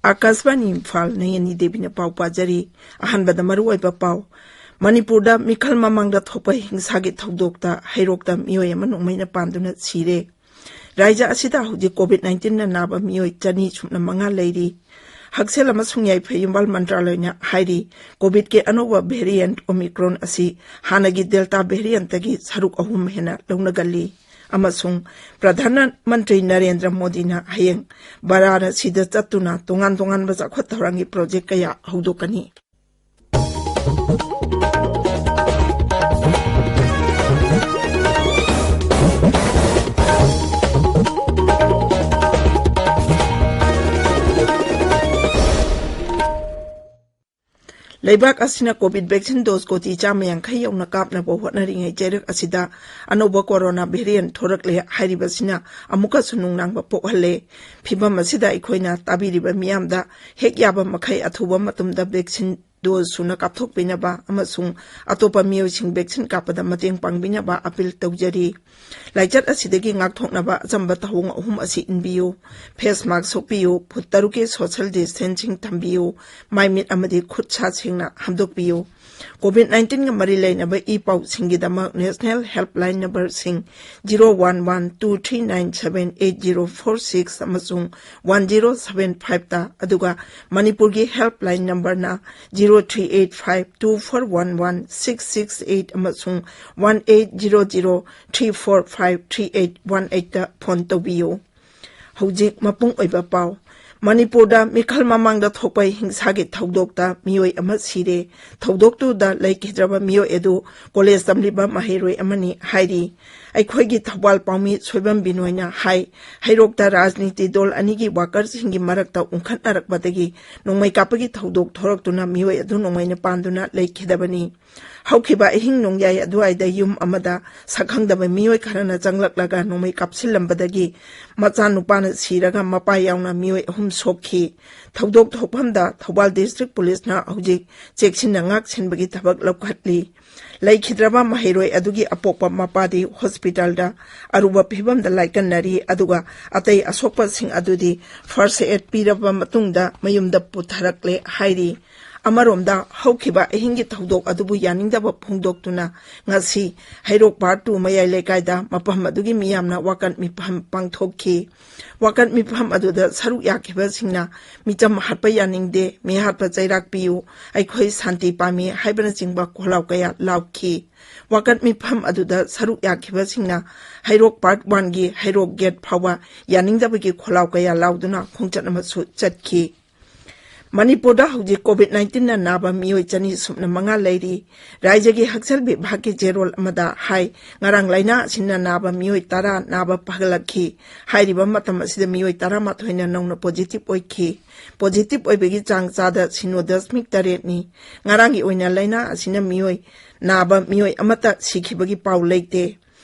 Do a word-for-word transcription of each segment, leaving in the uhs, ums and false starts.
ꯑꯥꯀꯥꯁꯕꯥꯅꯤ ꯏꯝꯐꯥꯜ, ꯅꯌꯅꯤ ꯗꯦꯕꯤꯅ ꯄꯥꯎ ꯄꯥꯖꯔꯤ꯫ ꯑꯍꯥꯟꯕꯗ ꯃꯔꯨꯑꯣꯏꯕ ꯄꯥꯎ꯫ ꯃꯅꯤꯄꯨꯔꯗ ꯃꯤꯈꯜ ꯃꯃꯥꯡꯗ ꯊꯣꯛꯄ ꯍꯤꯡꯁꯥꯒꯤ ꯊꯧꯗꯣꯛꯇ ꯍꯩꯔꯣꯛꯇ ꯃꯤꯑꯣꯏ ꯑꯃ ꯅꯣꯡꯃꯩꯅ ꯄꯥꯟꯗꯨꯅ ꯁꯤꯔꯦ꯫ ꯔꯥꯖ꯭ꯌ ꯑꯁꯤꯗ ꯍꯧꯖꯤꯛ COVID nineteenꯅ ꯅꯥꯕ ꯃꯤꯑꯣꯏ ꯆꯅꯤ ꯁꯨꯞꯅ ꯃꯉꯥ ꯂꯩꯔꯤ꯫ ꯍꯛꯁꯦꯜ ꯑꯃꯁꯨꯡ ꯌꯥꯏꯐ ꯌꯨꯝꯕꯥꯜ ꯃꯟꯇ꯭ꯔꯥꯂꯌꯅ ꯍꯥꯏꯔꯤ, COVIDꯀꯤ ꯑꯅꯧꯕ variant Omicron ꯑꯁꯤ ꯍꯥꯟꯅꯒꯤ Delta variantꯇꯒꯤ ꯁꯔꯨꯛ ꯑꯍꯨꯝ ꯍꯦꯟꯅ ꯂꯧꯅꯒꯜꯂꯤ꯫ ꯑꯃꯁꯨꯡ ꯄ꯭ꯔꯙꯥꯅ ꯃꯟꯇ꯭ꯔꯤ ꯅꯔꯦꯟꯗ꯭ꯔ ꯃꯣꯗꯤꯅ ꯍꯌꯦꯡ ꯕꯥꯔꯥꯅꯁꯤꯗ ꯆꯠꯇꯨꯅ ꯇꯣꯉꯥꯟ ꯇꯣꯉꯥꯟꯕ ꯆꯥꯎꯈꯠ ꯊꯧꯔꯥꯡꯒꯤ project ꯀꯌꯥ ꯍꯧꯗꯣꯛꯀꯅꯤ꯫ ꯂꯩꯕꯥꯛ ꯑꯁꯤꯅ COVID vaccine dose ꯀꯣꯇꯤ ꯆꯥꯝꯃ ꯌꯥꯡꯈꯩ ꯌꯧꯅ ꯀꯥꯞꯅꯕ ꯍꯣꯠꯅꯔꯤꯉꯩ ꯆꯩꯔꯛ ꯑꯁꯤꯗ ꯑꯅꯧꯕ corona variant ꯊꯣꯔꯛꯂꯦ ꯍꯥꯏꯔꯤꯕꯁꯤꯅ ꯑꯃꯨꯛꯀꯁꯨ ꯅꯨꯡꯅꯥꯡꯕ ꯄꯣꯛꯍꯜꯂꯦ꯫ ꯐꯤꯚꯝ ꯑꯁꯤꯗ ꯑꯩꯈꯣꯏꯅ ꯇꯥꯕꯤꯔꯤꯕ ꯃꯤꯌꯥꯝꯗ ꯍꯦꯛ ꯌꯥꯕ ꯃꯈꯩ ꯑꯊꯨꯕ ꯃꯇꯝꯗ vaccine dose ꯁꯨꯅ ꯀꯥꯞꯊꯣꯛꯄꯤꯅꯕ ꯑꯃꯁꯨꯡ ꯑꯇꯣꯞꯄ ꯃꯤꯑꯣꯏꯁꯤꯡ vaccine ꯀꯥꯞꯄꯗ ꯃꯇꯦꯡ ꯄꯥꯡꯕꯤꯅꯕ appeal ꯇꯧꯖꯔꯤ꯫ ꯂꯥꯏꯆꯠ ꯑꯁꯤꯗꯒꯤ ꯉꯥꯛꯊꯣꯛꯅꯕ ꯑꯆꯝꯕ ꯊꯧꯑꯣꯡ ꯑꯍꯨꯝ ꯑꯁꯤ ꯏꯟꯕꯤꯌꯨ: face mask ꯎꯞꯄꯤꯌꯨ, ꯐꯨꯠ ꯇꯔꯨꯛꯀꯤ social distancing ꯊꯝꯕꯤꯌꯨ, ꯃꯥꯏ ꯃꯤꯠ ꯑꯃꯗꯤ ꯈꯨꯠ ꯁꯥ ꯁꯦꯡꯅ ꯍꯥꯝꯗꯣꯛꯄꯤꯌꯨ꯫ COVID nineteenꯒ ꯃꯔꯤ ꯂꯩꯅꯕ E ꯄꯥꯎꯁꯤꯡꯒꯤꯗꯃꯛ national helpline numberꯁꯤꯡ zero one one two three nine seven eight zero four six ꯑꯃꯁꯨꯡ one zero seven fiveꯇ, ꯑꯗꯨꯒ ꯃꯅꯤꯄꯨꯔꯒꯤ helpline numberꯅ zero three eight five two four one one six six eight ꯑꯃꯁꯨꯡ one eight zero zero three four five three eight one eightꯇ phone ꯇꯧꯕꯤꯌꯨ꯫ ꯍꯧꯖꯤꯛ ꯃꯄꯨꯡ ꯑꯣꯏꯕ ꯄꯥꯎ꯫ ꯃꯅꯤꯄꯨꯔꯗ ꯃꯤꯈꯜ ꯃꯃꯥꯡꯗ ꯊꯣꯛꯄ ꯍꯤꯡꯁꯥꯒꯤ ꯊꯧꯗꯣꯛꯇ ꯃꯤꯑꯣꯏ ꯑꯃ ꯁꯤꯔꯦ꯫ ꯊꯧꯗꯣꯛꯇꯨꯗ ꯂꯩꯈꯤꯗ꯭ꯔꯕ ꯃꯤꯑꯣꯏ ꯑꯗꯨ ꯀꯣꯂꯦꯖ ꯇꯝꯂꯤꯕ ꯃꯍꯩꯔꯣꯏ ꯑꯃꯅꯤ ꯍꯥꯏꯔꯤ꯫ ꯑꯩꯈꯣꯏꯒꯤ ꯊꯧꯕꯥꯜ ꯄꯥꯎꯃꯤ ꯁꯣꯏꯕꯝ ꯕꯤꯅꯣꯏꯅ ꯍꯥꯏ, ꯍꯩꯔꯣꯛꯇ ꯔꯥꯖꯅꯤꯇꯤ ꯗꯣꯜ ꯑꯅꯤꯒꯤ workerꯁꯤꯡꯒꯤ ꯃꯔꯛꯇ ꯎꯪꯈꯠꯅꯔꯛꯄꯗꯒꯤ ꯅꯣꯡꯃꯩ ꯀꯥꯞꯄꯒꯤ ꯊꯧꯗꯣꯛ ꯊꯣꯔꯛꯇꯨꯅ ꯃꯤꯑꯣꯏ ꯑꯗꯨ ꯅꯣꯡꯃꯩꯅ ꯄꯥꯟꯗꯨꯅ ꯂꯩꯈꯤꯗꯕꯅꯤ꯫ ꯍꯧꯈꯤꯕ ꯑꯍꯤꯡ ꯅꯣꯡꯌꯥꯏ ꯑꯗꯨꯋꯥꯏꯗ ꯌꯨꯝ ꯑꯃꯗ ꯁꯛꯈꯪꯗꯕ ꯃꯤꯑꯣꯏ ꯈꯔꯅ ꯆꯪꯂꯛꯂꯒ ꯅꯣꯡꯃꯩ ꯀꯥꯞꯁꯤꯜꯂꯝꯕꯗꯒꯤ ꯃꯆꯥꯅꯨꯄꯥꯅ ꯁꯤꯔꯒ ꯃꯄꯥ ꯌꯥꯎꯅ ꯃꯤꯑꯣꯏ ꯑꯍꯨꯝ ꯁꯣꯛꯈꯤ꯫ ꯊꯧꯗꯣꯛ ꯊꯣꯛꯐꯝꯗ ꯊꯧꯕꯥꯜ ꯗꯤꯁꯇ꯭ꯔꯤꯛ ꯄꯨꯂꯤꯁꯅ ꯍꯧꯖꯤꯛ ꯆꯦꯛꯁꯤꯟꯅ ꯉꯥꯛ ꯁꯦꯟꯕꯒꯤ ꯊꯕꯛ ꯂꯧꯈꯠꯂꯤ꯫ ꯂꯩꯈꯤꯗ꯭ꯔꯕ ꯃꯍꯩꯔꯣꯏ ꯑꯗꯨꯒꯤ ꯑꯄꯣꯛꯄ ꯃꯄꯥꯗꯤ ꯍꯣꯁꯄꯤꯇꯥꯜꯗ ꯑꯔꯨꯕ ꯐꯤꯚꯝꯗ ꯂꯥꯏꯀꯠꯅꯔꯤ, ꯑꯗꯨꯒ ꯑꯇꯩ ꯑꯁꯣꯛꯄꯁꯤꯡ ꯑꯗꯨꯗꯤ ꯐꯥꯔꯁ ꯑꯦꯗ ꯄꯤꯔꯕ ꯃꯇꯨꯡꯗ ꯃꯌꯨꯝꯗ ꯄꯨꯊꯔꯛꯂꯦ ꯍꯥꯏꯔꯤ꯫ ꯑꯃꯔꯣꯝꯗ, ꯍꯧꯈꯤꯕ ꯑꯍꯤꯡꯒꯤ ꯊꯧꯗꯣꯛ ꯑꯗꯨꯕꯨ ꯌꯥꯅꯤꯡꯗꯕ ꯐꯣꯡꯗꯣꯛꯇꯨꯅ ꯉꯁꯤ ꯍꯩꯔꯣꯛ ꯄꯥꯔꯠ ꯇꯨ ꯃꯌꯥꯏ ꯂꯩꯀꯥꯏꯗ ꯃꯐꯝ ꯑꯗꯨꯒꯤ ꯃꯤꯌꯥꯝꯅ ꯋꯥꯀꯠ ꯃꯤꯐꯝ ꯄꯥꯡꯊꯣꯛꯈꯤ꯫ ꯋꯥꯀꯠ ꯃꯤꯐꯝ ꯑꯗꯨꯗ ꯁꯔꯨꯛ ꯌꯥꯈꯤꯕꯁꯤꯡꯅ "ꯃꯤꯆꯝ ꯍꯥꯠꯄ ꯌꯥꯅꯤꯡꯗꯦ, ꯃꯤꯍꯥꯠꯄ ꯆꯩꯔꯥꯛ ꯄꯤꯌꯨ, ꯑꯩꯈꯣꯏ ꯁꯥꯟꯇꯤ ꯄꯥꯝꯃꯤ" ꯍꯥꯏꯕꯅꯆꯤꯡꯕ ꯈꯣꯜꯂꯥꯎ ꯀꯌꯥ ꯂꯥꯎꯈꯤ꯫ ꯋꯥꯀꯠ ꯃꯤꯐꯝ ꯑꯗꯨꯗ ꯁꯔꯨꯛ ꯌꯥꯈꯤꯕꯁꯤꯡꯅ ꯍꯩꯔꯣꯛ ꯄꯥꯔꯠ ꯋꯥꯟꯒꯤ ꯍꯩꯔꯣꯛ ꯒꯦꯠ ꯐꯥꯎꯕ ꯌꯥꯅꯤꯡꯗꯕꯒꯤ ꯈꯣꯜꯂꯥꯎ ꯀꯌꯥ ꯂꯥꯎꯗꯨꯅ ꯈꯣꯡꯆꯠ ꯑꯃꯁꯨ ꯆꯠꯈꯤ꯫ ꯃꯅꯤꯄꯨꯔꯗ ꯍꯧꯖꯤꯛ ꯀꯣꯚꯤꯗ ꯅꯥꯏꯟꯇꯤꯟꯅ ꯅꯥꯕ ꯃꯤꯑꯣꯏ ꯆꯅꯤ ꯁꯨꯞꯅ ꯃꯉꯥ ꯂꯩꯔꯤ꯫ ꯔꯥꯏꯖ꯭ꯌꯒꯤ ꯍꯛꯁꯦꯜ ꯕꯤꯚꯥꯒꯀꯤ ꯆꯦꯔꯣꯜ ꯑꯃꯗ ꯍꯥꯏ, ꯉꯔꯥꯡ ꯂꯥꯏꯅꯥ ꯑꯁꯤꯅ ꯅꯥꯕ ꯃꯤꯑꯣꯏ ꯇꯔꯥ ꯅꯥꯕ ꯐꯒꯠꯂꯛꯈꯤ꯫ ꯍꯥꯏꯔꯤꯕ ꯃꯇꯝ ꯑꯁꯤꯗ ꯃꯤꯑꯣꯏ ꯇꯔꯥꯃꯥꯊꯣꯏꯅ ꯅꯧꯅ ꯄꯣꯖꯤꯇꯤꯚ ꯑꯣꯏꯈꯤ꯫ ꯄꯣꯖꯤꯇꯤꯚ ꯑꯣꯏꯕꯒꯤ ꯆꯥꯡ ꯆꯥꯗ ꯁꯤꯅꯣ ꯗꯁꯃꯤꯛ ꯇꯔꯦꯠꯅꯤ꯫ ꯉꯔꯥꯡꯒꯤ ꯑꯣꯏꯅ ꯂꯥꯏꯅꯥ ꯑꯁꯤꯅ ꯃꯤꯑꯣꯏ, ꯅꯥꯕ ꯃꯤꯑꯣꯏ ꯑꯃꯠꯇ ꯁꯤꯈꯤꯕꯒꯤ ꯄꯥꯎ ꯂꯩꯇꯦ꯫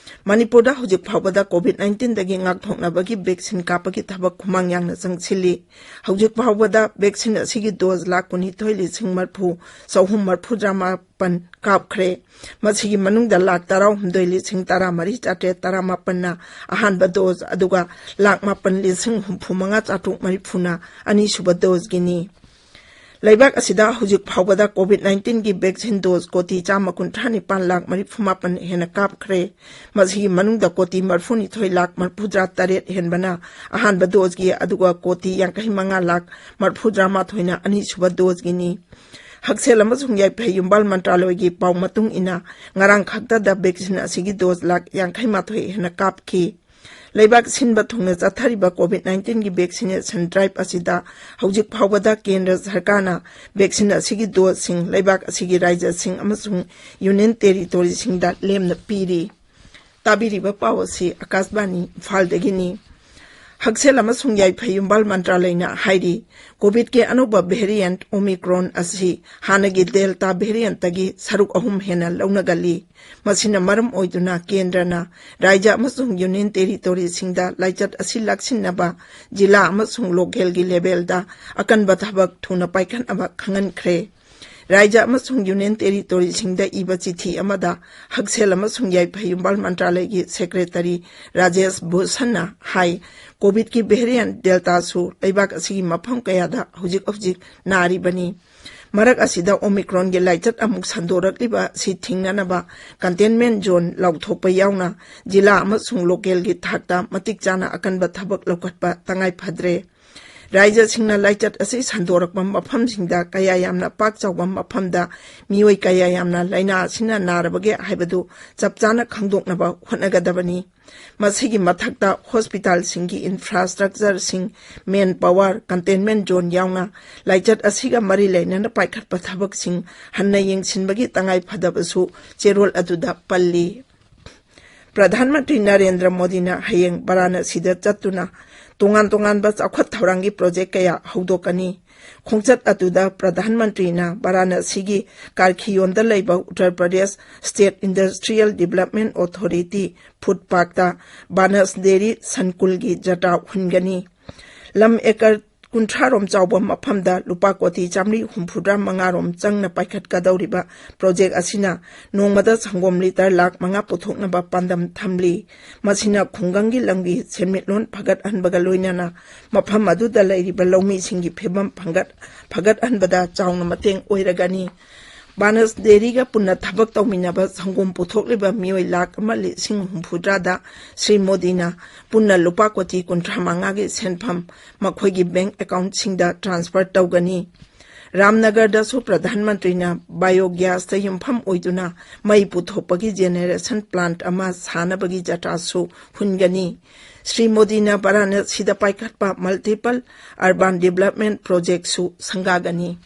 ꯃꯅꯤꯄꯨꯔꯗ ꯍꯧꯖꯤꯛ ꯐꯥꯎꯕꯗ ꯀꯣꯚꯤꯗ ꯅꯥꯏꯟꯇꯤꯟꯗꯒꯤ ꯉꯥꯛꯊꯣꯛꯅꯕꯒꯤ ꯚꯦꯛꯁꯤꯟ ꯀꯥꯞꯄꯒꯤ ꯊꯕꯛ ꯈꯨꯃꯥꯡ ꯌꯥꯡꯅ ꯆꯪꯁꯤꯜꯂꯤ꯫ ꯍꯧꯖꯤꯛ ꯐꯥꯎꯕꯗ ꯚꯦꯛꯁꯤꯟ ꯑꯁꯤꯒꯤ ꯗꯣꯖ ꯂꯥꯈ ꯀꯨꯟꯅꯤꯊꯣꯏ ꯂꯤꯁꯤꯡ ꯃꯔꯤꯐꯨ ꯆꯍꯨꯝ ꯃꯔꯤꯐꯨꯇꯔꯥ ꯃꯥꯄꯟ ꯀꯥꯞꯈ꯭ꯔꯦ꯫ ꯃꯁꯤꯒꯤ ꯃꯅꯨꯡꯗ ꯂꯥꯈ ꯇꯔꯥꯍꯨꯝꯗꯣꯏ ꯂꯤꯁꯤꯡ ꯇꯔꯥꯃꯔꯤ ꯆꯥꯇ꯭ꯔꯦꯠ ꯇꯔꯥꯃꯥꯄꯟꯅ ꯑꯍꯥꯟꯕ ꯗꯣꯖ, ꯑꯗꯨꯒ ꯂꯥꯈ ꯃꯥꯄꯟ ꯂꯤꯁꯤꯡ ꯍꯨꯝꯐꯨ ꯃꯉꯥ ꯆꯥꯇ꯭ꯔꯨꯛ ꯃꯔꯤꯐꯨꯅ ꯑꯅꯤꯁꯨꯕ ꯗꯣꯖꯒꯤꯅꯤ꯫ ꯂꯩꯕꯥꯛ ꯑꯁꯤꯗ ꯍꯧꯖꯤꯛ ꯐꯥꯎꯕꯗ ꯀꯣꯚꯤꯗ ꯅꯥꯏꯟꯇꯤꯟꯒꯤ ꯚꯦꯛꯁꯤꯟ ꯗꯣꯖ ꯀꯣꯇꯤ ꯆꯥꯝꯃ ꯀꯨꯟꯊ꯭ꯔꯥ ꯅꯤꯄꯥꯟ ꯂꯥꯈ ꯃꯔꯤꯐꯨ ꯃꯥꯄꯟ ꯍꯦꯟꯅ ꯀꯥꯞꯈ꯭ꯔꯦ꯫ ꯃꯁꯤꯒꯤ ꯃꯅꯨꯡꯗ ꯀꯣꯇꯤ ꯃꯔꯤꯐꯨ ꯅꯤꯊꯣꯏ ꯂꯥꯈ ꯃꯔꯤꯐꯨꯇꯔꯥ ꯇꯔꯦꯠ ꯍꯦꯟꯕꯅ ꯑꯍꯥꯟꯕ ꯗꯣꯖꯒꯤ, ꯑꯗꯨꯒ ꯀꯣꯇꯤ ꯌꯥꯡꯈꯩ ꯃꯉꯥ ꯂꯥꯈ ꯃꯔꯤꯐꯨꯇꯔꯥ ꯃꯥꯊꯣꯏꯅ ꯑꯅꯤꯁꯨꯕ ꯗꯣꯖꯒꯤꯅꯤ꯫ ꯍꯛꯁꯦꯜ ꯑꯃꯁꯨꯡ ꯌꯥꯏꯐ ꯌꯨꯝꯕꯥꯜ ꯃꯟꯇ꯭ꯔꯥꯂꯣꯏꯒꯤ ꯄꯥꯎ ꯃꯇꯨꯡ ꯏꯟꯅ, ꯉꯔꯥꯡ ꯈꯛꯇꯗ ꯚꯦꯛꯁꯤꯟ ꯑꯁꯤꯒꯤ ꯗꯣꯖ ꯂꯥꯈ ꯌꯥꯡꯈꯩ ꯃꯥꯊꯣꯏ ꯍꯦꯟꯅ ꯀꯥꯞꯈꯤ꯫ ꯂꯩꯕꯥꯛ ꯁꯤꯟꯕ ꯊꯨꯡꯅ ꯆꯠꯊꯔꯤꯕ ꯀꯣꯚꯤꯗ ꯅꯥꯏꯟꯇꯤꯟꯒꯤ ꯚꯦꯛꯁꯤꯅꯦꯁꯟ ꯗ꯭ꯔꯥꯏꯚ ꯑꯁꯤꯗ ꯍꯧꯖꯤꯛ ꯐꯥꯎꯕꯗ ꯀꯦꯟꯗ꯭ꯔ ꯁꯔꯀꯥꯔꯅ ꯚꯦꯛꯁꯤꯟ ꯑꯁꯤꯒꯤ ꯗꯣꯖꯁꯤꯡ ꯂꯩꯕꯥꯛ ꯑꯁꯤꯒꯤ ꯔꯥꯖ꯭ꯌꯁꯤꯡ ꯑꯃꯁꯨꯡ ꯌꯨꯅꯤꯌꯟ ꯇꯦꯔꯤꯇꯣꯔꯤꯁꯤꯡꯗ ꯂꯦꯝꯅ ꯄꯤꯔꯤ꯫ ꯇꯥꯕꯤꯔꯤꯕ ꯄꯥꯎ ꯑꯁꯤ ꯑꯀꯥꯁꯕꯥꯅꯤ ꯏꯝꯐꯥꯜꯗꯒꯤꯅꯤ꯫ ꯍꯛꯁꯦꯜ ꯑꯃꯁꯨꯡ ꯌꯥꯏꯐ ꯌꯨꯝꯕꯥꯜ ꯃꯟꯇ꯭ꯔꯥꯂꯌꯅ ꯍꯥꯏꯔꯤ, ꯀꯣꯚꯤꯗꯀꯤ ꯑꯅꯧꯕ ꯚꯦꯔꯤꯌꯦꯟꯠ ꯑꯣꯃꯤꯀ꯭ꯔꯣꯟ ꯑꯁꯤ ꯍꯥꯟꯅꯒꯤ ꯗꯦꯜꯇꯥ ꯚꯦꯔꯤꯌꯦꯟꯠꯇꯒꯤ ꯁꯔꯨꯛ ꯑꯍꯨꯝ ꯍꯦꯟꯅ ꯂꯧꯅꯒꯜꯂꯤ꯫ ꯃꯁꯤꯅ ꯃꯔꯝ ꯑꯣꯏꯗꯨꯅ ꯀꯦꯟꯗ꯭ꯔꯅ ꯔꯥꯖ꯭ꯌ ꯑꯃꯁꯨꯡ ꯌꯨꯅꯤꯌꯟ ꯇꯦꯔꯤꯇꯣꯔꯤꯁꯤꯡꯗ ꯂꯥꯏꯆꯠ ꯑꯁꯤ ꯂꯥꯛꯁꯤꯟꯅꯕ ꯖꯤꯂꯥ ꯑꯃꯁꯨꯡ ꯂꯣꯀꯦꯜꯒꯤ ꯂꯦꯚꯦꯜꯗ ꯑꯀꯟꯕ ꯊꯕꯛ ꯊꯨꯅ ꯄꯥꯏꯈꯠꯅꯕ ꯈꯪꯍꯟꯈ꯭ꯔꯦ꯫ ꯔꯥꯖ꯭ꯌ ꯑꯃꯁꯨꯡ ꯌꯨꯅꯤꯌꯟ ꯇꯦꯔꯤꯇꯣꯔꯤꯁꯤꯡꯗ ꯏꯕ ꯆꯤꯊꯤ ꯑꯃꯗ ꯍꯛꯁꯦꯜ ꯑꯃꯁꯨꯡ ꯌꯥꯏꯐ ꯌꯨꯝꯕꯥꯜ ꯃꯟꯇ꯭ꯔꯥꯂꯌꯒꯤ ꯁꯦꯀ꯭ꯔꯦꯇꯔꯤ ꯔꯥꯖꯦꯁ ꯚꯨꯁꯟꯅ ꯍꯥꯏ, ꯀꯣꯚꯤꯗꯀꯤ ꯚꯦꯔꯤꯌꯦꯟꯠ ꯗꯦꯜꯇꯥꯁꯨ ꯂꯩꯕꯥꯛ ꯑꯁꯤꯒꯤ ꯃꯐꯝ ꯀꯌꯥꯗ ꯍꯧꯖꯤꯛ ꯍꯧꯖꯤꯛ ꯅꯥꯔꯤꯕꯅꯤ꯫ ꯃꯔꯛ ꯑꯁꯤꯗ ꯑꯣꯃꯤꯀ꯭ꯔꯣꯟꯒꯤ ꯂꯥꯏꯆꯠ ꯑꯃꯨꯛ ꯁꯟꯗꯣꯔꯛꯂꯤꯕ ꯑꯁꯤ ꯊꯤꯡꯅꯅꯕ ꯀꯟꯇꯦꯟꯃꯦꯟꯠ ꯖꯣꯟ ꯂꯥꯎꯊꯣꯛꯄ ꯌꯥꯎꯅ ꯖꯤꯂꯥ ꯑꯃꯁꯨꯡ ꯂꯣꯀꯦꯜꯒꯤ ꯊꯥꯛꯇ ꯃꯇꯤꯛ ꯆꯥꯅ ꯑꯀꯟꯕ ꯊꯕꯛ ꯂꯧꯈꯠꯄ ꯇꯉꯥꯏ ꯐꯗ꯭ꯔꯦ꯫ ꯔꯥꯖ꯭ꯌꯁꯤꯡꯅ ꯂꯥꯏꯆꯠ ꯑꯁꯤ ꯁꯟꯗꯣꯔꯛꯄ ꯃꯐꯝꯁꯤꯡꯗ ꯀꯌꯥ ꯌꯥꯝꯅ ꯄꯥꯛ ꯆꯥꯎꯕ ꯃꯐꯝꯗ ꯃꯤꯑꯣꯏ ꯀꯌꯥ ꯌꯥꯝꯅ ꯂꯥꯏꯅꯥ ꯑꯁꯤꯅ ꯅꯥꯔꯕꯒꯦ ꯍꯥꯏꯕꯗꯨ ꯆꯞ ꯆꯥꯅ ꯈꯪꯗꯣꯛꯅꯕ ꯍꯣꯠꯅꯒꯗꯕꯅꯤ꯫ ꯃꯁꯤꯒꯤ ꯃꯊꯛꯇ ꯍꯣꯁꯄꯤꯇꯥꯜꯁꯤꯡꯒꯤ ꯏꯟꯐ꯭ꯔꯥꯁ꯭ꯇ꯭ꯔꯛꯆꯔꯁꯤꯡ, ꯃꯦꯟ ꯄꯥꯋꯔ, ꯀꯟꯇꯦꯟꯃꯦꯟꯠ ꯖꯣꯟ ꯌꯥꯎꯅ ꯂꯥꯏꯆꯠ ꯑꯁꯤꯒ ꯃꯔꯤ ꯂꯩꯅꯅ ꯄꯥꯏꯈꯠꯄ ꯊꯕꯛꯁꯤꯡ ꯍꯟꯅ ꯌꯦꯡꯁꯤꯟꯕꯒꯤ ꯇꯉꯥꯏ ꯐꯗꯕꯁꯨ ꯆꯦꯔꯣꯜ ꯑꯗꯨꯗ ꯄꯜꯂꯤ꯫ ꯄ꯭ꯔꯙꯥꯟ ꯃꯟꯇ꯭ꯔꯤ ꯅꯔꯦꯟꯗ꯭ꯔ ꯃꯣꯗꯤꯅ ꯍꯌꯦꯡ ꯕꯔꯥꯅꯁꯤꯗ ꯆꯠꯇꯨꯅ ꯇꯣꯉꯥꯟ ꯇꯣꯉꯥꯟꯕ ꯆꯥꯎꯈꯠ ꯊꯧꯔꯥꯡꯒꯤ ꯄ꯭ꯔꯣꯖꯦꯛ ꯀꯌꯥ ꯍꯧꯗꯣꯛꯀꯅꯤ꯫ ꯈꯣꯡꯆꯠ ꯑꯗꯨꯗ ꯄ꯭ꯔꯙꯥꯟ ꯃꯟꯇ꯭ꯔꯤꯅ ꯕꯔꯥꯅꯁꯤꯒꯤ ꯀꯥꯔꯈꯤꯌꯣꯟꯗ ꯂꯩꯕ Uttar Pradesh state industrial development authority food ꯄꯥꯔꯛꯇ ꯕꯥꯅꯁ ꯗꯦꯔꯤ ꯁꯟꯀꯨꯜꯒꯤ ꯖꯇ꯭ꯔꯥ ꯍꯨꯟꯒꯅꯤ꯫ ꯂꯝ ꯑꯦꯀꯔ ꯀꯨꯟꯊ꯭ꯔꯥ ꯔꯣꯝ ꯆꯥꯎꯕ ꯃꯐꯝꯗ ꯂꯨꯄꯥ ꯀꯣꯇꯤ ꯆꯥꯃꯔꯤ ꯍꯨꯝꯐꯨꯇꯔꯥ ꯃꯉꯥ ꯔꯣꯝ ꯆꯪꯅ ꯄꯥꯏꯈꯠꯀꯗꯧꯔꯤꯕ ꯄ꯭ꯔꯣꯖꯦꯛ ꯑꯁꯤꯅ ꯅꯣꯡꯃꯗ ꯁꯪꯒꯣꯝ ꯂꯤꯇꯔ ꯂꯥꯈ ꯃꯉꯥ ꯄꯨꯊꯣꯛꯅꯕ ꯄꯥꯟꯗꯝ ꯊꯝꯂꯤ꯫ ꯃꯁꯤꯅ ꯈꯨꯡꯒꯪꯒꯤ ꯂꯝꯒꯤ ꯁꯦꯟꯃꯤꯠꯂꯣꯟ ꯐꯒꯠꯍꯟꯕꯒ ꯂꯣꯏꯅꯅ ꯃꯐꯝ ꯑꯗꯨꯗ ꯂꯩꯔꯤꯕ ꯂꯧꯃꯤꯁꯤꯡꯒꯤ ꯐꯤꯕꯝ ꯐꯒꯠ-, ꯐꯒꯠꯍꯟꯕꯗ ꯆꯥꯎꯅ ꯃꯇꯦꯡ ꯑꯣꯏꯔꯒꯅꯤ꯫ ꯕꯥꯅꯁ ꯗꯦꯔꯤꯒ ꯄꯨꯟꯅ ꯊꯕꯛ ꯇꯧꯃꯤꯟꯅꯕ ꯁꯪꯒꯣꯝ ꯄꯨꯊꯣꯛꯂꯤꯕ ꯃꯤꯑꯣꯏ ꯂꯥꯈ ꯑꯃ ꯂꯤꯁꯤꯡ ꯍꯨꯝꯐꯨꯇꯔꯥꯗ ꯁ꯭ꯔꯤ ꯃꯣꯗꯤꯅ ꯄꯨꯟꯅ ꯂꯨꯄꯥ ꯀꯣꯇꯤ ꯀꯨꯟꯊ꯭ꯔꯥ ꯃꯉꯥꯒꯤ ꯁꯦꯟꯐꯝ ꯃꯈꯣꯏꯒꯤ ꯕꯦꯡꯛ ꯑꯦꯀꯥꯎꯟꯠꯁꯤꯡꯗ ꯇ꯭ꯔꯥꯟꯁꯐꯔ ꯇꯧꯒꯅꯤ꯫ ꯔꯥꯝꯅꯒꯔꯗꯁꯨ ꯄ꯭ꯔꯙꯥꯟ ꯃꯟꯇ꯭ꯔꯤꯅ ꯕꯥꯏꯑꯣ ꯒ꯭ꯌꯥꯁꯇ ꯌꯨꯝꯐꯝ ꯑꯣꯏꯗꯨꯅ ꯃꯩ ꯄꯨꯊꯣꯛꯄꯒꯤ ꯖꯦꯅꯦꯔꯦꯁꯟ ꯄ꯭ꯂꯥꯟꯠ ꯑꯃ ꯁꯥꯅꯕꯒꯤ ꯖꯇ꯭ꯔꯥꯁꯨ ꯍꯨꯟꯒꯅꯤ꯫ ꯁ꯭ꯔꯤ ꯃꯣꯗꯤꯅ ꯕꯔꯥꯅꯁꯤꯗ ꯄꯥꯏꯈꯠꯄ ꯃꯜꯇꯤꯄꯜ ꯑꯔꯕꯥꯟ ꯗꯤꯕꯂꯞꯃꯦꯟꯠ ꯄ꯭ꯔꯣꯖꯦꯛꯁꯨ ꯁꯪꯒꯥꯒꯅꯤ꯫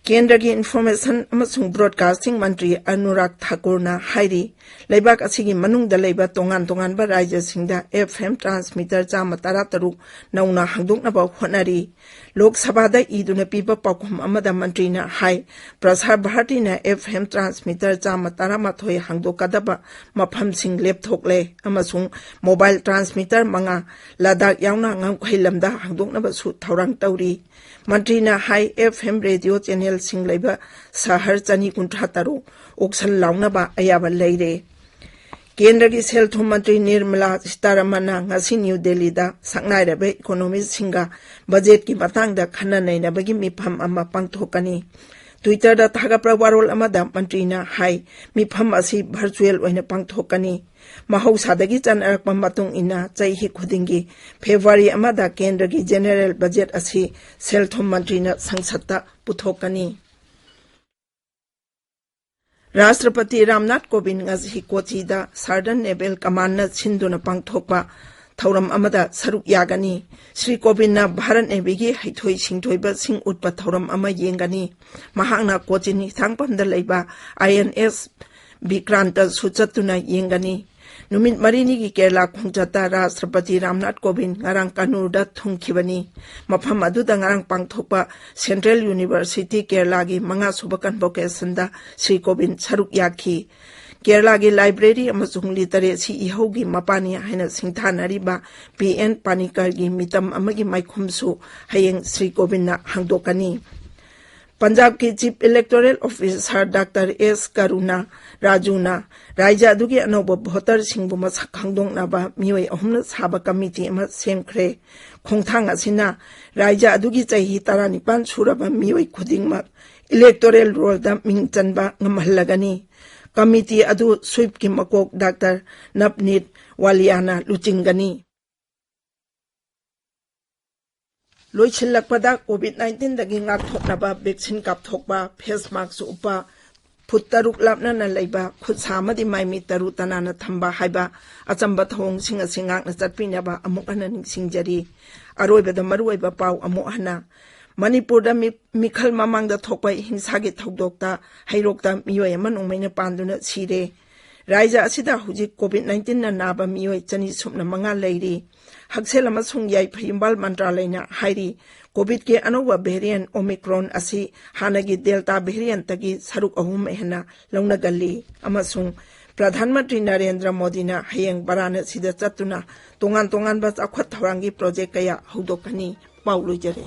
ꯀꯦꯟꯗ꯭ꯔꯒꯤ ꯏꯟꯐꯣꯔꯃꯦꯁꯟ ꯑꯃꯁꯨꯡ ꯕ꯭ꯔꯣꯗꯀꯥꯁꯇꯤꯡ ꯃꯟꯇ꯭ꯔꯤ ꯑꯅꯨꯔꯥꯒ ꯊꯥꯀꯨꯔꯅ ꯍꯥꯏꯔꯤ, ꯂꯩꯕꯥꯛ ꯑꯁꯤꯒꯤ ꯃꯅꯨꯡꯗ ꯂꯩꯕ ꯇꯣꯉꯥꯟ ꯇꯣꯉꯥꯟꯕ ꯔꯥꯖ꯭ꯌꯁꯤꯡꯗ ꯑꯦꯐ ꯑꯦꯝ ꯇ꯭ꯔꯥꯟꯁꯃꯤꯇꯔ ꯆꯥꯝꯃ ꯇꯔꯥꯇꯔꯨꯛ ꯅꯧꯅ ꯍꯥꯡꯗꯣꯛꯅꯕ ꯍꯣꯠꯅꯔꯤ꯫ ꯂꯣꯛ ꯁꯚꯥꯗ ꯏꯗꯨꯅ ꯄꯤꯕ ꯄꯥꯎꯈꯨꯝ ꯑꯃꯗ ꯃꯟꯇ꯭ꯔꯤꯅ ꯍꯥꯏ, ꯄ꯭ꯔꯁꯥꯔ ꯚꯥꯔꯇꯤꯅ ꯑꯦꯐ ꯑꯦꯝ ꯇ꯭ꯔꯥꯟꯁꯃꯤꯇꯔ ꯆꯥꯝꯃ ꯇꯔꯥꯃꯥꯊꯣꯏ ꯍꯥꯡꯗꯣꯛꯀꯗꯕ ꯃꯐꯝꯁꯤꯡ ꯂꯦꯞꯊꯣꯛꯂꯦ ꯑꯃꯁꯨꯡ ꯃꯣꯕꯥꯏꯜ ꯇ꯭ꯔꯥꯟꯁꯃꯤꯇꯔ ꯃꯉꯥ ꯂꯗꯥꯈ ꯌꯥꯎꯅ ꯉꯝꯈꯩ ꯂꯝꯗ ꯍꯥꯡꯗꯣꯛꯅꯕꯁꯨ ꯊꯧꯔꯥꯡ ꯇꯧꯔꯤ꯫ ꯃꯟꯇ꯭ꯔꯤꯅ ꯍꯥꯏ, ꯑꯦꯐ ꯑꯦꯝ ꯔꯦꯗꯤꯑꯣ ꯆꯦꯅꯦꯜꯁꯤꯡ ꯂꯩꯕ ꯁꯍꯔ ꯆꯅꯤ ꯀꯨꯟꯊ꯭ꯔꯥ ꯇꯔꯨꯛ ꯑꯣꯛꯁꯟ ꯂꯥꯎꯅꯕ ꯑꯌꯥꯕ ꯂꯩꯔꯦ꯫ ꯀꯦꯟꯗ꯭ꯔꯒꯤ ꯁꯦꯜ ꯊꯨꯝ ꯃꯟꯇ꯭ꯔꯤ ꯅꯤꯔꯃꯂꯥ ꯁꯤꯇꯥꯔꯥꯃꯟꯅ ꯉꯁꯤ ꯅ꯭ꯌꯨ ꯗꯦꯜꯂꯤꯗ ꯁꯛꯅꯥꯏꯔꯕ ꯏꯀꯣꯅꯣꯃꯤꯁꯁꯤꯡꯒ ꯕꯖꯦꯠꯀꯤ ꯃꯇꯥꯡꯗ ꯈꯟꯅ ꯅꯩꯅꯕꯒꯤ ꯃꯤꯐꯝ ꯑꯃ ꯄꯥꯡꯊꯣꯛꯀꯅꯤ꯫ ꯇ꯭ꯋꯤꯇꯔꯗ ꯊꯥꯒꯠꯄ ꯋꯥꯔꯣꯜ ꯑꯃꯗ ꯃꯟꯇ꯭ꯔꯤꯅ ꯍꯥꯏ, ꯃꯤꯐꯝ ꯑꯁꯤ ꯚꯔꯆꯨꯑꯦꯜ ꯑꯣꯏꯅ ꯄꯥꯡꯊꯣꯛꯀꯅꯤ꯫ ꯃꯍꯧꯁꯥꯗꯒꯤ ꯆꯠꯅꯔꯛꯄ ꯃꯇꯨꯡ ꯏꯟꯅ ꯆꯍꯤ ꯈꯨꯗꯤꯡꯒꯤ ꯐꯦꯕ꯭ꯔꯨꯋꯥꯔꯤ ꯑꯃꯗ ꯀꯦꯟꯗ꯭ꯔꯒꯤ ꯖꯦꯅꯦꯔꯦꯜ ꯕꯖꯦꯠ ꯑꯁꯤ ꯁꯦꯜ ꯊꯨꯝ ꯃꯟꯇ꯭ꯔꯤꯅ ꯁꯪꯁꯠꯇ ꯄꯨꯊꯣꯛꯀꯅꯤ꯫ ꯔꯥꯁꯇ꯭ꯔꯄꯇꯤ ꯔꯥꯝꯅꯥꯊ ꯀꯣꯕꯤꯟꯗ ꯉꯁꯤ ꯀꯣꯆꯤꯗ ꯁꯥꯔꯗꯔꯟ ꯅꯦꯚꯦꯜ ꯀꯃꯥꯟꯗꯅ ꯁꯤꯟꯗꯨꯅ ꯄꯥꯡꯊꯣꯛꯄ ꯊꯧꯔꯝ ꯑꯃꯗ ꯁꯔꯨꯛ ꯌꯥꯒꯅꯤ꯫ ꯁ꯭ꯔꯤ ꯀꯣꯕꯤꯟꯗꯅ ꯚꯥꯔꯠ ꯅꯦꯚꯤꯒꯤ ꯍꯩꯊꯣꯏ ꯁꯤꯡꯊꯣꯏꯕꯁꯤꯡ ꯎꯠꯄ ꯊꯧꯔꯝ ꯑꯃ ꯌꯦꯡꯒꯅꯤ꯫ ꯃꯍꯥꯛꯅ ꯀꯣꯆꯤꯟ ꯍꯤꯊꯥꯡꯐꯝꯗ ꯂꯩꯕ ꯑꯥꯏ ꯑꯦꯟ ꯑꯦꯁ ꯕꯤꯀ꯭ꯔꯥꯟꯇꯁꯨ ꯆꯠꯇꯨꯅ ꯌꯦꯡꯒꯅꯤ꯫ ꯅꯨꯃꯤꯠ ꯃꯔꯤꯅꯤꯒꯤ ꯀꯦꯔꯂꯥ ꯈꯣꯡꯆꯠꯇ ꯔꯥꯁꯇ꯭ꯔꯄꯇꯤ ꯔꯥꯝꯅꯥꯊ ꯀꯣꯕꯤꯟꯗ ꯉꯔꯥꯡ ꯀꯅꯨꯔꯗ ꯊꯨꯡꯈꯤꯕꯅꯤ꯫ ꯃꯐꯝ ꯑꯗꯨꯗ ꯉꯔꯥꯡ ꯄꯥꯡꯊꯣꯛꯄ ꯁꯦꯟꯇ꯭ꯔꯦꯜ ꯌꯨꯅꯤꯚꯔꯁꯤꯇꯤ ꯀꯦꯔꯂꯥꯒꯤ ꯃꯉꯥꯁꯨꯕ ꯀꯟꯚꯣꯀꯦꯁꯟꯗ ꯁ꯭ꯔꯤ ꯀꯣꯕꯤꯟꯗ ꯁꯔꯨꯛ ꯌꯥꯈꯤ꯫ ꯀꯦꯔꯂꯥꯒꯤ ꯂꯥꯏꯕ꯭ꯔꯦꯔꯤ ꯑꯃꯁꯨꯡ ꯂꯤꯇꯔꯦꯁꯤ ꯏꯍꯧꯒꯤ ꯃꯄꯥꯅꯤ ꯍꯥꯏꯅ ꯁꯤꯡꯊꯥꯅꯔꯤꯕ ꯄꯤ ꯑꯦꯟ ꯄꯥꯅꯤꯀꯔꯒꯤ ꯃꯤꯇꯝ ꯑꯃꯒꯤ ꯃꯥꯏꯈꯨꯝꯁꯨ ꯍꯌꯦꯡ ꯁ꯭ꯔꯤ ꯀꯣꯕꯤꯟꯗꯅ ꯍꯥꯡꯗꯣꯛꯀꯅꯤ꯫ ꯄꯟꯖꯥꯕꯀꯤ chief electoral officer doctor S Karuna ꯔꯥꯖꯨꯅ ꯔꯥꯖ꯭ꯌ ꯑꯗꯨꯒꯤ ꯑꯅꯧꯕ ꯚꯣꯇꯔꯁꯤꯡꯕꯨ ꯃꯁꯛ ꯈꯪꯗꯣꯛꯅꯕ ꯃꯤꯑꯣꯏ ꯑꯍꯨꯝꯅ ꯁꯥꯕ ꯀꯃꯤꯇꯤ ꯑꯃ ꯁꯦꯝꯈ꯭ꯔꯦ꯫ ꯈꯣꯡꯊꯥꯡ ꯑꯁꯤꯅ ꯔꯥꯖ꯭ꯌ ꯑꯗꯨꯒꯤ ꯆꯍꯤ ꯇꯔꯥꯅꯤꯄꯥꯟ ꯁꯨꯔꯕ ꯃꯤꯑꯣꯏ ꯈꯨꯗꯤꯡꯃꯛ ꯏꯂꯦꯛꯇꯣꯔꯦꯜ ꯔꯣꯜꯗ ꯃꯤꯡ ꯆꯟꯕ ꯉꯝꯍꯜꯂꯒꯅꯤ꯫ ꯀꯃꯤꯇꯤ ꯑꯗꯨ ꯁ꯭ꯋꯤꯞꯀꯤ ꯃꯀꯣꯛ ꯗꯥꯛꯇꯔ ꯅꯕꯅꯤꯠ ꯋꯥꯂꯤꯌꯥꯅ ꯂꯨꯆꯤꯡꯒꯅꯤ꯫ ꯂꯣꯏꯁꯤꯜꯂꯛꯄꯗ, ꯀꯣꯚꯤꯗ ꯅꯥꯏꯟꯇꯤꯟꯗꯒꯤ ꯉꯥꯛꯊꯣꯛꯅꯕ ꯚꯦꯛꯁꯤꯟ ꯀꯥꯞꯊꯣꯛꯄ, ꯐꯦꯁ ꯃꯥꯛꯁ ꯎꯞꯄ, ꯐꯨꯠ ꯇꯔꯨꯛ ꯂꯥꯞꯅꯅ ꯂꯩꯕ, ꯈꯨꯠ ꯁꯥ ꯑꯃꯗꯤ ꯃꯥꯏ ꯃꯤꯠ ꯇꯔꯨ ꯇꯅꯥꯟꯅ ꯊꯝꯕ ꯍꯥꯏꯕ ꯑꯆꯝꯕ ꯊꯧꯑꯣꯡꯁꯤꯡ ꯑꯁꯤ ꯉꯥꯛꯅ ꯆꯠꯄꯤꯅꯕ ꯑꯃꯨꯛ ꯍꯟꯅ ꯅꯤꯡꯁꯤꯡꯖꯔꯤ꯫ ꯑꯔꯣꯏꯕꯗ ꯃꯔꯨꯑꯣꯏꯕ ꯄꯥꯎ ꯑꯃꯨꯛ ꯍꯟꯅ꯫ ꯃꯅꯤꯄꯨꯔꯗ ꯃꯤ-, ꯃꯤꯈꯜ ꯃꯃꯥꯡꯗ ꯊꯣꯛꯄ ꯍꯤꯡꯁꯥꯒꯤ ꯊꯧꯗꯣꯛꯇ ꯍꯩꯔꯣꯛꯇ ꯃꯤꯑꯣꯏ ꯑꯃ ꯅꯣꯡꯃꯩꯅ ꯄꯥꯟꯗꯨꯅ ꯁꯤꯔꯦ꯫ ꯔꯥꯏꯖ ꯑꯁꯤꯗ ꯍꯧꯖꯤꯛ COVID nineteen ꯅ ꯅꯥꯕ ꯃꯤꯑꯣꯏ ꯆꯅꯤ ꯁꯨꯞꯅ ꯃꯉꯥ ꯂꯩꯔꯤ꯫ ꯍꯛꯁꯦꯜ ꯑꯃꯁꯨꯡ ꯌꯥꯏꯐ ꯌꯨꯝꯕꯥꯜ ꯃꯟꯇ꯭ꯔꯥꯂꯌꯅ ꯍꯥꯏꯔꯤ, COVID ꯀꯤ ꯑꯅꯧꯕ variant Omicron ꯑꯁꯤ ꯍꯥꯟꯅꯒꯤ Delta variant ꯇꯒꯤ ꯁꯔꯨꯛ ꯑꯍꯨꯝ ꯍꯦꯟꯅ ꯂꯧꯅꯒꯜꯂꯤ ꯑꯃꯁꯨꯡ ꯄ꯭ꯔꯙꯥꯟ ꯃꯟꯇ꯭ꯔꯤ ꯅꯔꯦꯟꯗ꯭ꯔ ꯃꯣꯗꯤꯅ ꯍꯌꯦꯡ ꯕꯔꯥꯅꯁꯤꯗ ꯆꯠꯇꯨꯅ ꯇꯣꯉꯥꯟ ꯇꯣꯉꯥꯟꯕ ꯆꯥꯎꯈꯠ ꯊꯧꯔꯥꯡꯒꯤ project ꯀꯌꯥ ꯍꯧꯗꯣꯛꯀꯅꯤ꯫ ꯄꯥꯎ ꯂꯣꯏꯖꯔꯦ꯫